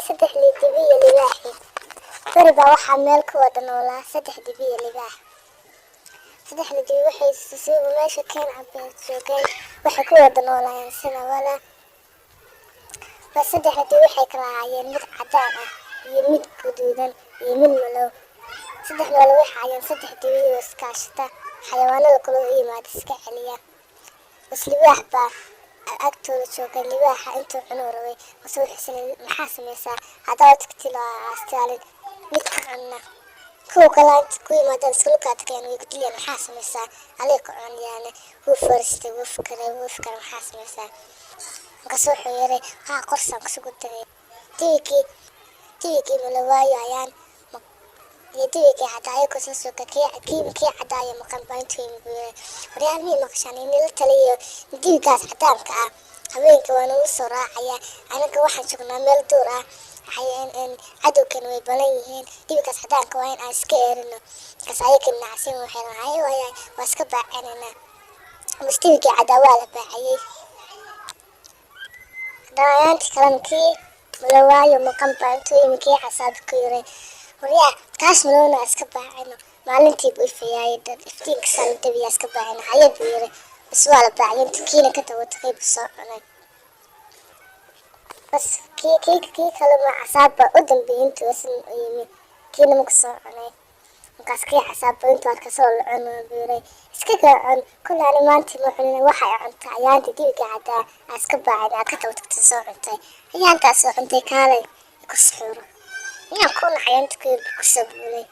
Saddex dibi iyo libaaxi. Beri baa waxaa meel ku wada noolaa saddex dibi iyo libaax. Saddexda dibi waxay sisiiba meesha keen cabeen joogeen, waxay ku wada noolaayeen sida wala ba. Saddexda dibi waxay kala ahaayeen mid cadaan ah iyo mid guduudan iyo mid madow. Saddexda wala waxay ahaayeen saddex dibi oo iskaashata, xayawaanada kale u yimaada iska celiya. Bas libaax baa agtooda jooga. Libaaxa intuu cunuu rabay, mase wuxuu isla maxaa sameysaa haddaad tagtid oo astaalid mid ka cunna, kuwa kale inta ku yimaadaan iska lukaa tageen, way ku dilayaan. Maxaa sameysaa adiga ku cunyaane? Wuu fariistay, wuu fikiray, wuu fikiray, maxaa sameysaa? Markaas wuxuu yiri, haa, qorsaan kusugu tagay. Dibigii malawaayo ayaan iyo dibigii cadaayo kusoo suga. Kii cadaayo maqan baa intuu yimi buu yiri, waryaal, mii maqashaan? Inila taliyo. Dibigaas cadaanka ah habeenkii waa nagu soo raacaya. Anaga waxaan joognaa meel duur ah, cadowkan way badan yihiin. Dibigaas cadaanka waa in aan iska eerino. Markaas ayaga nacsin waxay lahaay, waaya, waa iska baacinayna. Bas dibigii cadaa waa la baacayay. Haddana ayaantii kalena kii malawaayo maqan baa intuu yimi kii casaabi ku yiri, waryaa, kaas malowna iska baacino, maalintii buu ifayaayay, dad iftiinka saa dabiyaa, iska baacino. Haye, buu yiri. Bas waa la baaciyay. Intuu kiina ka daba tagay buu soo cunay. Bas kii kale ma casaab baa u dambeeyay. Intuu isna u yimi kiina maku soo cunay. Markaas kii casaabba intuu arkay soo la cuno buu yiri, iska gaa cun, kule ani maanta ma cunin, waxay cuntay ayaanta dibiga caddaa aa iska baacin, aad ka daba tagtay soo cuntay, ayaantaas soo cuntay, kaalay ku suxuuro, miyaan ku nacay? Inta ku yiri buu kusoo buulay.